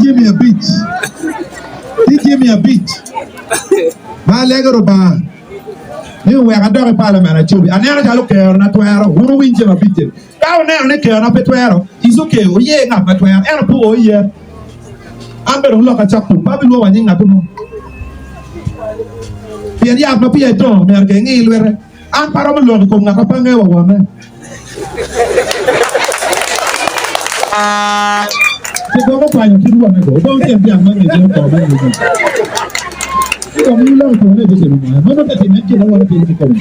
jami abic, tye jami abic ma alego Rubanga ni owek adok i palament acobi. Aneno calo kerona twero, wun wuwiny jami abic eni. Ka wuneno ni kerona pe twero, it's okay, wuyer ngat ma twero, ento pe wuo iye. An bene wulok acok tum, pe abilwongo wa nying ngat mo. Pien yat ma peya itongo myero kingi lwite. An pe aromo lok i kom ngat ma pe angeyo wa wonne. Ci gwok okwanyo kit wonne go, obong tyen dyang ma ngecce oto me ngecce. Ci dong in iloko i kome ni ebitimo ngo? Meno te time en gin ma wonne timo kikome.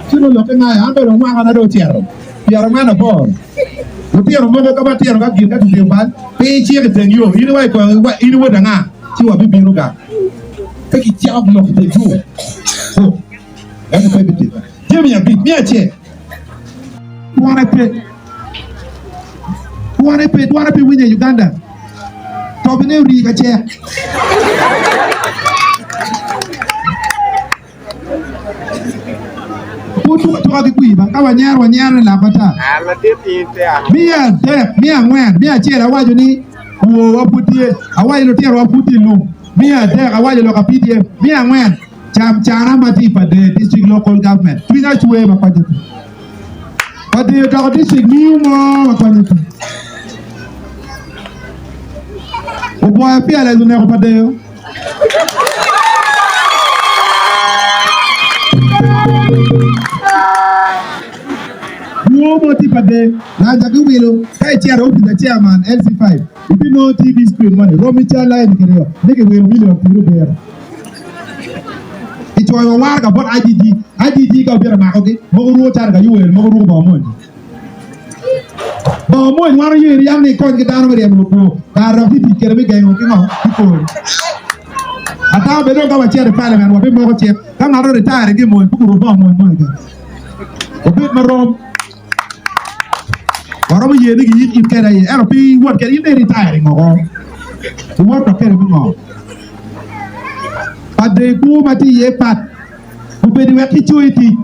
Ci nongo lokke ngayo, an bene mwakana dong ocito 48. Lutino mogo ka matino ka gin ka gitimo bal, pe icik i teng yo, in iwaco kong in i wod anga, ci wabibino gang. Pe kicako lok i teng yo. Ho, ento pe bitime. Jami abic, me acel, dwone pe. Dwone pe, dwone pe winyo i Uganda. Tobine orii ka cek. Pud tuk atuka ki kwir ba, ka wanyero wanyero ni lak matar. Miya adek, miya angwen, miya acel awaco ni kwowa pud tye, awaco lutinowa pud tye i lum, miya adek awaco lok pa PDM, miya angwen cam cana ma tye i Pader District Local Government. Cwinya cwer ma konye pe. Pader odoko district miyo mo ma konye pe. Obwoyo PLS oneko Pader. Dwoo mo tye pa der laja ki wilo ka icito i opic pa chairman LC5 ibinongo TV screen moni rom ki cal laini kiryo ni kiwilo million pirobiro. Kicoyo wa waraga bot IGG, IGG ka obino makogi mogo ruko calo ka Yoweri mogo ruko bongo mony. Bongo mony wan oyeri yam ni ikony ki dano me ryemo lukwo kare dok tye tic kwede me gengo ki ngo ki kor. Ata bed dong ka wacito i parliament wabimoko cik ka ngat o retire ki i mony pe guruk bongo mony mo keken. Wabed marom. Waromo ye ni giyik in kede aye ento pe iwot kede in dong i retire woko. Iwot dok kede me ngo? Pa dee kwo ma tye iye pat. Obedo wek kicoyi tic,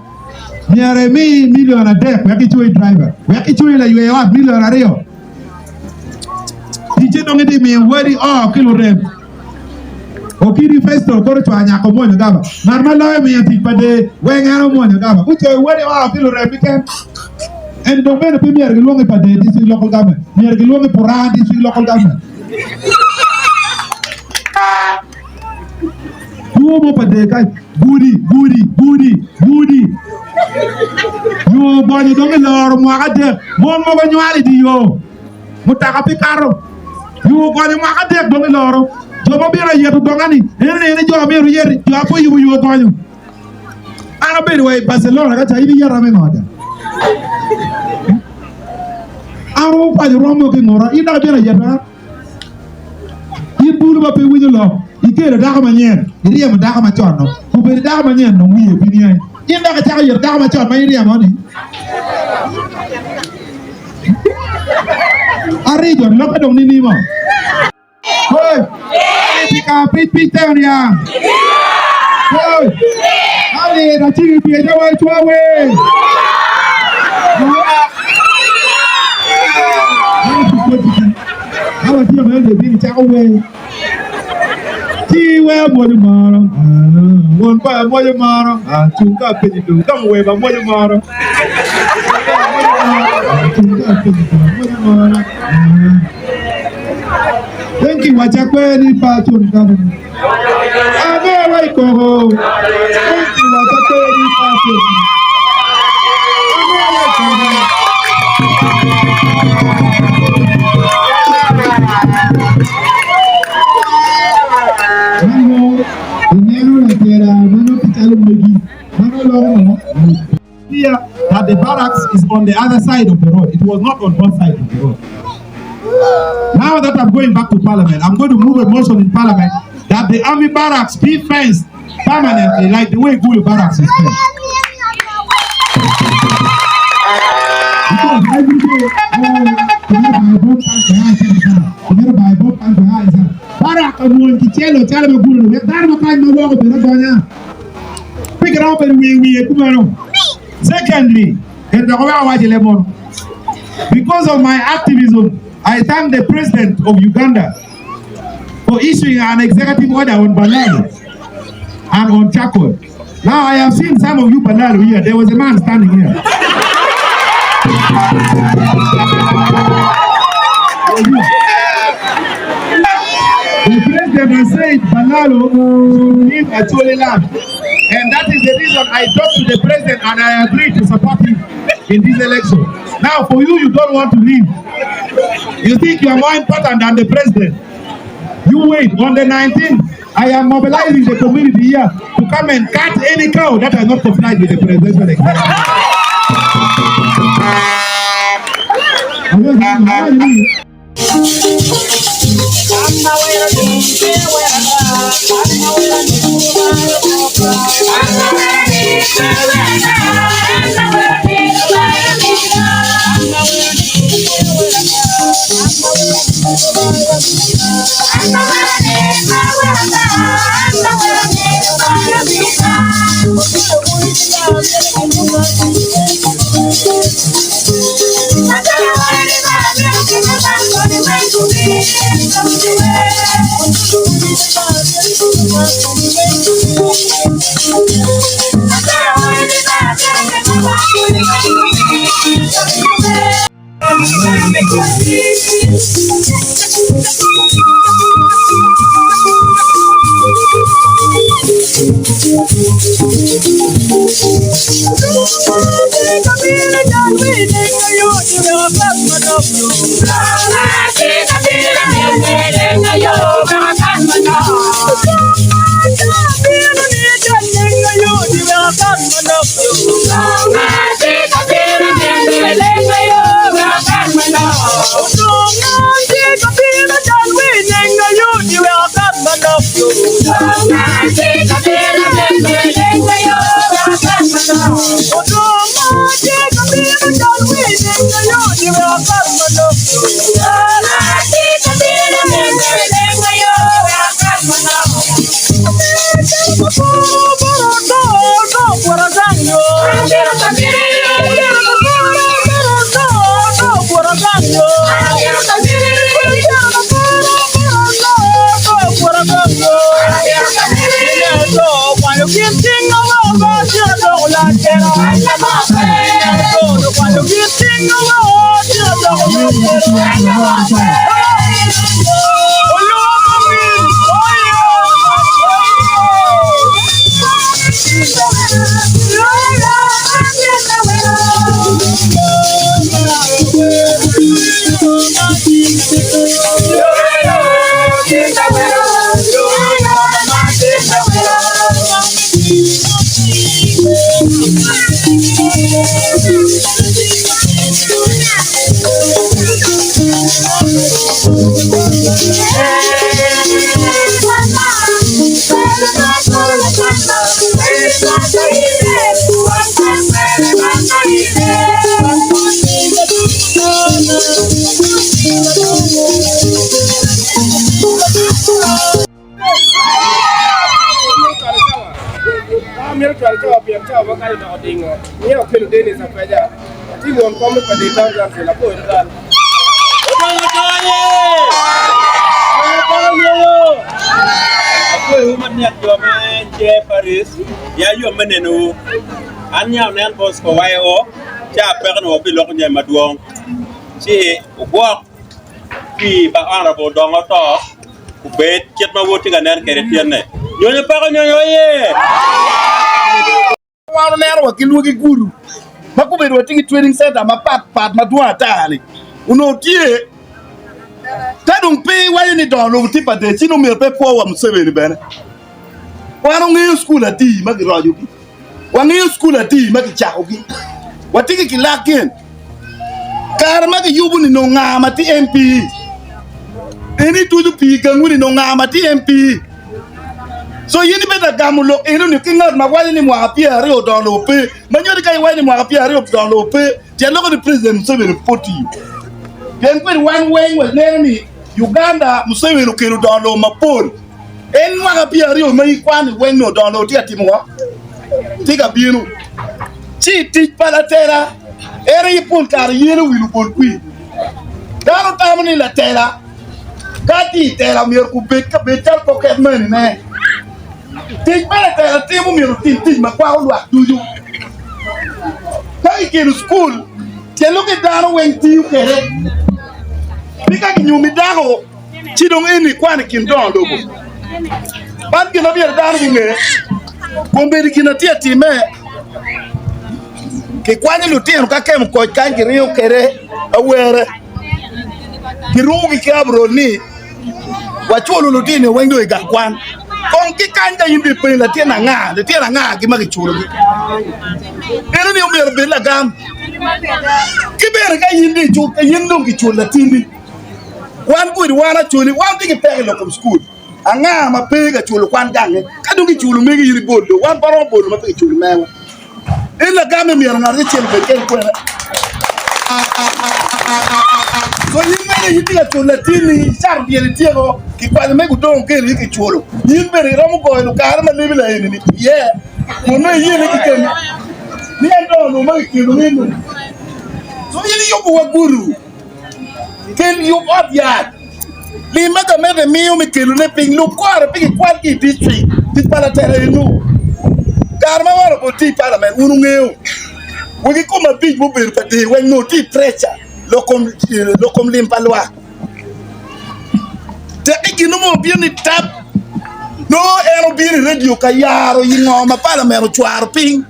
myero imi milion adek wek kicoyi driver, wek kicoyi laywe ot milion aryo. Ticce dong itye miyo wadi o ki lurem. Okidi Festo koro ocwalo nyako omwonyo gaba. Ngat ma loyo miyo tic pa dee weng en omwonyo gaba. Gucoyo wadi o ki lurem keken. Eni dong bene pe myero gilwongi pa dee district local government, myero gilwongi Puranga district local government. Two mo pa dee kany, gudi, gudi, gudi, gudi. Yo ogonyo dong iloro mwaka adek, mon mogo nywalo i dye yo, mutoka pe kato. Yo ogonyo mwaka adek dong iloro, jo ma obino ayeto donga-ni, eno ni jo ma myero oyeti, jo ma pe oyubo yo ogonyo. An abedo wa i Barcelona ka ca in iyeta me ngo ca? An okwanyo rwom mo ki i nguta, in dok ibino ayeta? In bulu ma pe iwinyo lok, ikelo dako manyen, iryemo dako macon-nu. Obedo dako manyen dong wiye pe niangi. In dok icako yeto dako macon ma iryemo-ni. Arijo, lokke dong nining mo? Hoi! Ali tika pic pic te oniang. Hoi! Ali acigi pyeca wa icwa wer. Ka watyeko en dong ibino icako wer. Ci iwer amwoco moro, won pa amwoco moro, cung ka apenyi dong ka wer amwoco moro. Cung ka apenyi dong amwoco moro. Thank you waca kwer ni pa cun governor. Amewa i koko. Thank you waca kwer ni pa cun. Amewa i koko. Mano ineno latela mano tye calo megi mano loko ngo? Clear that the barracks is on the other side of the road. It was not on both sides of the road. Now that I'm going back to parliament, I'm going to move a motion in parliament that the army barracks be fenced permanently like the way Gulu barracks is fenced. Because every day, Barak omwony ki celo calo ma Gulu-ni wek dano ma kany ma woko obed agonya. Pe giromo bedo wiye wiye kumeno. Secondly, ket dok wek awac i leb mono, because of my activism. I thank the President of Uganda for issuing an executive order on Balaalo and on charcoal. Now I have seen some of you Balaalo here. There was a man standing here. The president has said Balaalo should leave Acholi land. And that is the reason I talked to the president and I agreed to support him in this election. Now, for you, you don't want to leave. You think you are more important than the president. You wait. On the 19th, I am mobilizing the community here to come and cut any cow that has not complied with the presidential executive. Amito cwalo cawa pien cawa makato dok odingo miyo akelo Dennis Apeja atye won kom me Padil Town Council apoyo tutwal. Apoyowu matek jo ma tye Paris, ya yom me nenowu. An nya onen Bosco wayo ca peko ni wabiloko jami madwong ci wugwok pi pa Honourable Dongo to obed kit ma wod tye ka nen kwede tyene. Nyonyo peko nyonyo aye! Wan oneno wa ki lwagi gudu ma gubedo wa tye ki trading center mapat pat madwong ata-ni onongo tye. Ka dong pe iwaco ni dongo lobo tye pa dec ci nongo myero pe ipwo wa Museveni bene. Wan wangeyo cukul adi ma kirocogi, wangeyo cukul adi ma kicakogi, watye ki kilak gin. Kare ma kiyubo ni nongo nga ma tye MP? En ituco pii gangu ni nongo nga ma tye MP? So in ibedo ka gamo lok eno-ni ki ngat ma waco ni mwaka pyeraryo odongo lobo pe, ma nyuto ni ka iwaco ni mwaka pyeraryo odongo lobo pe, tyen loko ni President Museveni pud tiyo. Pien kwede wan weng waneno ni Uganda Museveni okelo dongo lobo mapol. En mwaka pyeraryo ma ikwano i weng ni odongo lobo tye ka timo ngo? Tye ka bino. Ci tic pa latela en aye pol kare yelo wi lubol kwir. Dano tamo ni latela ka tye i tela myero kubed kabed calo pocket money ne. Tic ma latela timo myero otim tic ma kwako lwak ducu. Ka kikelo cukul, tyen lok ni dano weng tiyo kwede. Ni ka kinyumi dako, ci dong eni ikwano i kin dongo lobo. Man gin ma myero dano gunge. Kombeddi gin atye atime, kikwanyo lutino ka kemo koc kany kiringo kwede awere, kirukogi ki abrol ni waculo lutino weng dong i gang kwan. Kong ki kany ka in dong ipenyo latin anga, litino anga gi ma kiculogi? Eno ni omyero obed lagam. Ki bene ka in dong icul, in dong kiculo latinni. Wan kodi wan acoli, wan tye ki peko i lok kom cukul. Anga ma pe ka culo kwan gange? Ka dong kiculo megi in ibolo, wan pe waromo bolo ma pe kiculo mewa. En lagamme myero ngat acel obed kede kwene. So in bene in tye ka culo latinni, icato dyel ityeko, kikwanyo megi odong okelo in kiculo. In bene iromo goyo lukare ma lebi laeni-ni iye, kun nongo iyelle kekeni ni en dong onongo ma kikelo eno. So in iyubo wa gudu. Kel yub ot yat. Lim ma gamente miyo me kelone piny lub kore pe kikwal ki i distrik. Tic pa latela eno. Kare ma wan obot tye i palament wun wungeyo wegi kom abic mubedo pa der weng nongo tye i preca lok kom lim pa lwak. Tekki gin mo obino ni tap nongo en obino i radio ka yaro i ngo ma palament ocwaro piny.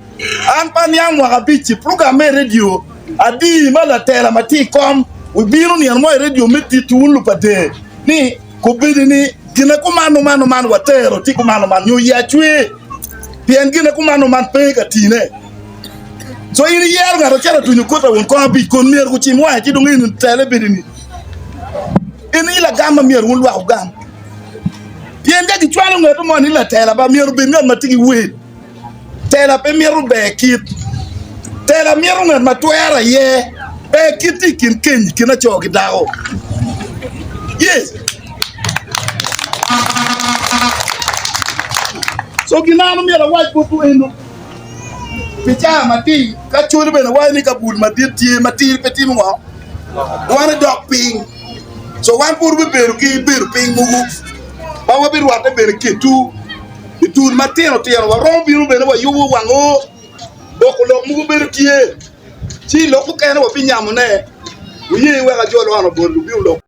An pe aniang mwaka abic-ci program me radio adi ma latela ma tye i kom obino nino mo i redio me tito wun lupader ni kobedo ni gine kuman man man watero tye kuman man nyo ya cwer pien gine kuman man pe ka tine. So in iyero ngat acel otunyo kota won kom abic kun myero gucim wange ci dong in tele bedo ni in i lagam ma myero wun lwak wugam pien ka gicwalo ngat mo ni latela ba myero obed ngat ma tye ki wel. Tela pe mito ber kit. Tela mito ngat ma twero aye. Ber kit tye i kin keny i kin laco ki dako. Yes. So gin an omyero awac botwu eno pi caa matir ka cwalo bene waco ni ka bul madit tye matir pe timo ngo wan idok piny. So wan pud wabibedo ki bedo piny mogo ma wabirwatte bene ketwu. I dul matino tino waromo bino bene wayubo wang oo, boko lok mogo bedo tye, ci lok mukene wabinyamone. Wuye wek ajol ot obol wubin wulok.